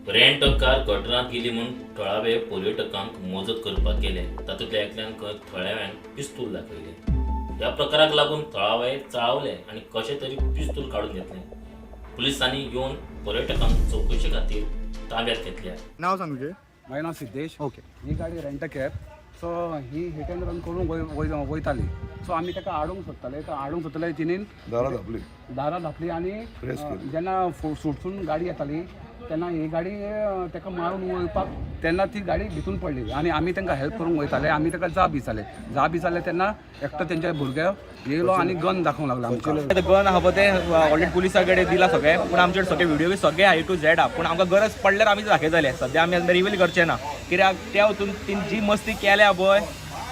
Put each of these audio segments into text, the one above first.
Rent a car गटरांत गेली म्हूण थळावे पर्यटकांक मजत करपाक गेले. तातूंतल्या एकल्यान खंय थळाव्यांक पिस्तूल दाखयलें. ह्या प्रकाराक लागून थळावे चाळवले आनी कशें तरी पिस्तूल काडून घेतलें. पुलिसांनी येवन पर्यटकांक चवकशे खातीर ताब्यात घेतल्या. नाव सांग तुजें. म्हाजें नांव सिद्धेश. ओके. ही गाडी rent cab, so he hit and run करून वयताली. सो आमी ताका आडोवंक सोदताले, तर आडोवंक सोदताले तिणेन दारां धांपली. दारां धांपली आनी Press केली. जेन्ना सुटसून गाडी येताली तेन्ना ही गाडी ताका मारून वयपाक तेन्ना ती गाडी भितून पडली आनी आमी तांकां हेल्प करूंक वयताले. आमी ताका जाप विचारले. जाप विचारले तेन्ना एकटो तेंच्या भुरग्या येयलो आनी गन दाखोवंक लागलो आमकां. आतां गन आहा पळय तें ऑलरेडी पुलिसा कडेन दिला सगळें, पूण आमचे सगळे व्हिडिओ बी सगळे ए टू झॅड आहा, पूण आमकां गरज पडल्यार आमी दाखयतले. सद्या आमी रिवील करचे ना, कित्याक त्या वचून ती जी मस्ती केल्या पळय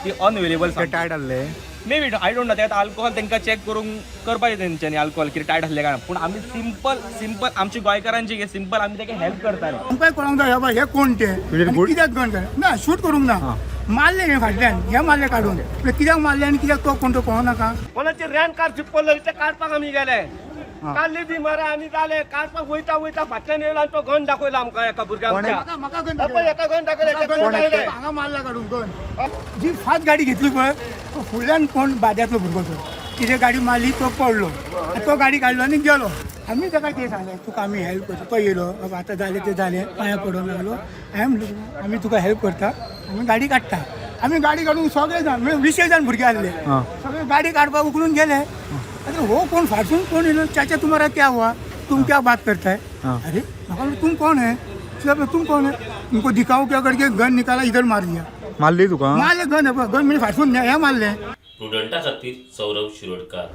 ती अनअवेलेबल. ते टायट आहले. May be, I don't know. ते आल्कोहोल तांकां चॅक करूंक करपाचें तेंच्यांनी, आल्कोहोल कितें टायट आसलें काय ना. पूण आमी सिंपल सिंपल आमची गोंयकारांची कितें सिंपल आमी ताका हेल्प करताले. आमकांय कळोंक जाय बाबा हे कोण ते आनी कित्याक गन घाल ना, शूट करूंक ना, मारले हे फाटल्यान, हे मारले काडून. म्हणल्यार कित्याक मारले आनी कित्याक तो कोण तो कळोंक नाका. कोणाची रेंट कार चिपकलो ते काडपाक आमी गेले, काडली ती मरे आनी जाले. काडपाक वयता वयता फाटल्यान येयलो आनी तो गन दाखयलो आमकां एका भुरग्याक आमच्या. म्हाका गन पळय, एका गन दाखयलो, एका गन दाखयले. हांगा मारला काडून गन. जी फास्ट गाडी घेतली पळय, तो फुडल्यान कोण बाद्यातलो भुरगो तो कितें गाडी मारली, तो पडलो आनी तो गाडी काडलो आनी गेलो. आमी ताका कितें सांगलें, तुका आमी हेल्प करता. तो येयलो, बाबा आतां जालें तें जालें, पांयां पडूंक लागलो. हांवें म्हणलें तुका आमी तुका हेल्प करता, आमी गाडी काडटा. आमी गाडी काडून सगळे जाण, म्हणजे 20 जाण भुरगे आसले, सगळे गाडी काडपाक उखलून गेले. आतां हो कोण फाटसून कोण येयलो, चाचा तुम्हारा क्या हुआ, तुम क्या बात करताय. अरे म्हाका म्हणलें, तुम कौन है, तुम कौन है, तुमको दिखाओ क्या करके गन निकाला, इधर मार दिया. मारली तुका? मारले गन, गन म्हणजे फाटसून हे मारले. प्रुडंटा खातीर सौरभ शिरोडकार.